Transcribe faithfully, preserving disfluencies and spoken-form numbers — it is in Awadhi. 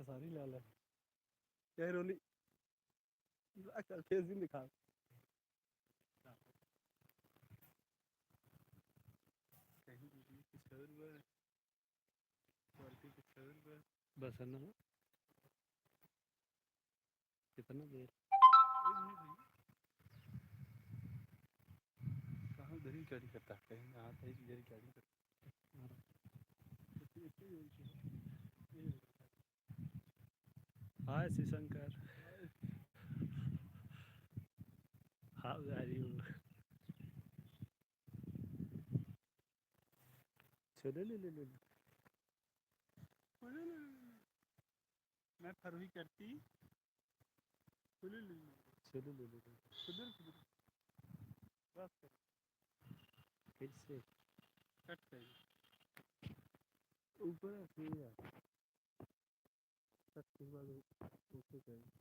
सारी लाल है। क्या रोली? कल फेस भी दिखा। कहीं भी कुछ और हुआ है। क्वालिटी कुछ और हुआ है। बस है ना? कितना देर? कहाँ उधर ही गाड़ी करता है, कहीं यहाँ पे इधर ही गाड़ी करता है। हाय शिवशंकर। How are you? चलो ले ले ले ले। मैं फरही करती। चलो ले ले ले। चलो ले ले ले। खुदर खुदर। बस कर। फिर से। कट कर। ऊपर है, फिर यार। कट के बाद ऊपर जाएगी।